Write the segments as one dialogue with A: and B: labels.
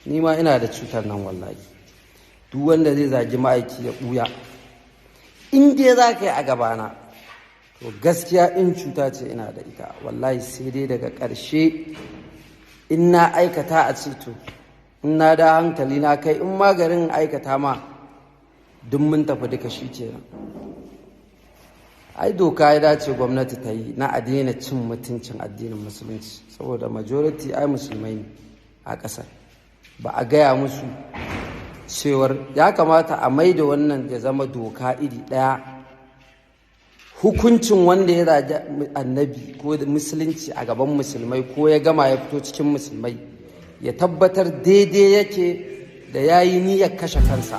A: Ni ma ina da cutar nan wallahi. Duk wanda zai zagi ma'aiki ya ɓuya. In dai za ka yi a gabana, to gaskiya in cuta ce ina da ita. Wallahi sai dai daga ƙarshe in na aikata a ce to, in na da hankali na kai in magarin aikata ma duk mun tafi duka shi kenan. Ai doka ya dace gwamnati ta yi na a daina cin mutuncin addinin Musulunci, saboda majority ai Musulmai ne a ƙasar. Ba a gaya musu cewar ya kamata a maida wannan ya zama doka iri ɗaya. Hukuncin wanda ya zagi Annabi ko Musulunci a gaban Musulmai ko ya gama ya fito cikin Musulmai, ya tabbatar daidai yake da ya yi niyyar kashe kansa.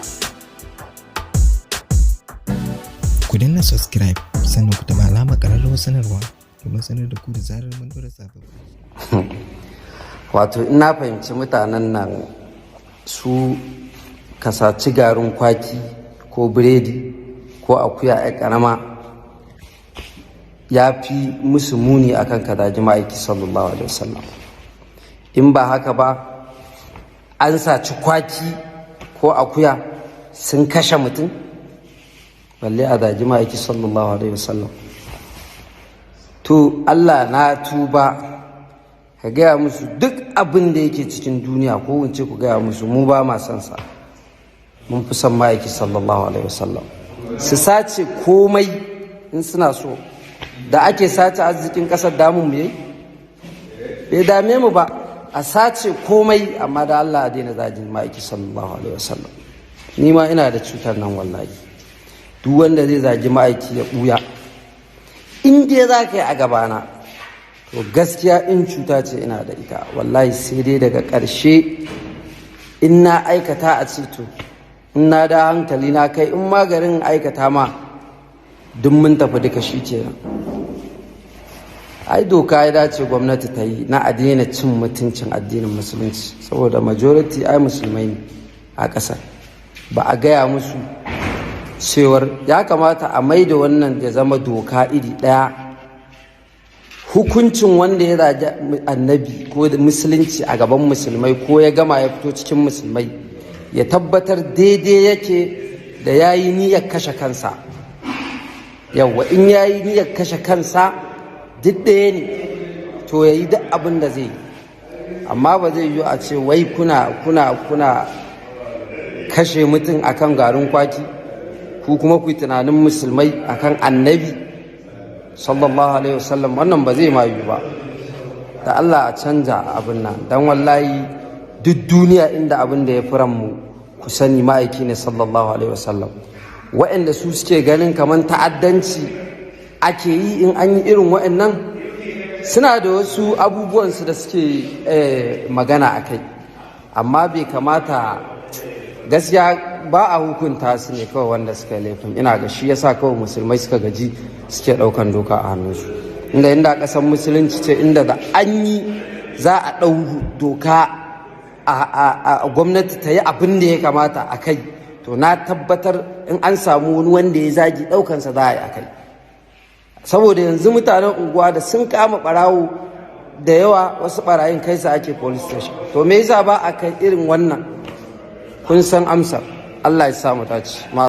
B: Ku danna subscribe, sannan ku taɓa alamar ƙararrawar sanarwa domin sanar da ku da zarar mun ɗora sababbin.
A: Wato ina fahimci mutanen nan, su ka saci garin kwaki ko biredi ko akuya ya karama ya fi musu muni akan ka zagi ma'aiki sallallahu alaihi wasallam. In ba haka ba, an saci kwaki ko akuya sun kashe mutum, balle a zagi ma'aiki sallallahu alaihi wasallam. To, Allah na tuba, ka gaya musu duk abin da yake cikin duniya, ko in ce ku gaya musu, mu ba ma son sa, mun fi son ma'aiki sallallahu alaihi wasallam. Su sace komai in suna so. Da ake sace arzikin kasar, damun mu yayi? Bai dame mu ba. A sace komai, amma da Allah a daina zagin ma'aiki sallallahu alaihi wasallam. Ni ma ina da cutar nan wallahi. Duk wanda zai zagi ma'aiki ya buya. In dai za ka yi a gabana, to gaskiya in cuta ce ina da ita. Wallahi sai dai daga ƙarshe in na aikata a ce to, in na da hankali na kai in magarin aikata ma duk mun tafi duka shi kenan. Ai doka ya dace gwamnati ta yi na a daina cin mutuncin addinin Musulunci, saboda majority ai Musulmai ne a ƙasar. Ba a gaya musu cewar ya kamata a maida wannan ya zama doka iri ɗaya. Hukuncin wanda ya zagi Annabi ko Musulunci a gaban Musulmai ko ya gama ya fito cikin Musulmai, ya tabbatar daidai yake da ya yi niyyar kashe kansa. Yawwa, in ya yi niyyar kashe kansa duk ɗaya ne, to ya yi duk abin da zai yi. Amma ba zai yi a ce wai kuna kashe mutum akan garin kwaki, ku kuma ku yi tunanin Musulmai akan Annabi sallallahu alaihi wasallam. Wannan ba zai ma yi ba. Da Allah a canja abin nan, dan wallahi duk duniya inda abin da ya fi mu, ku sani ma'aiki ne sallallahu alaihi wasallam. Waɗanda su suke ganin kamar ta'addanci ake yi in an yi irin waɗannan, suna da wasu abubuwansu da suke magana a kai, amma bai kamata gaskiya ba a hukunta su ne kawai wanda suka yi laifin. Ina ga shi yasa kawai Musulmai suka gaji, suke ɗaukan doka a hannunsu. Inda ƙasar Musulunci ce, inda da an yi za a ɗau doka, a gwamnati ta yi abin da ya kamata a kai, to na tabbatar in an samu wani wanda ya zagi, ɗaukansa za a yi a kai. Saboda yanzu mutanen unguwa da sun kama ɓarawo da yawa, wasu ɓarayin kai su ake police station. To me yasa ba a kai irin wannan? Kun san amsar. Allah ya sa mu dace.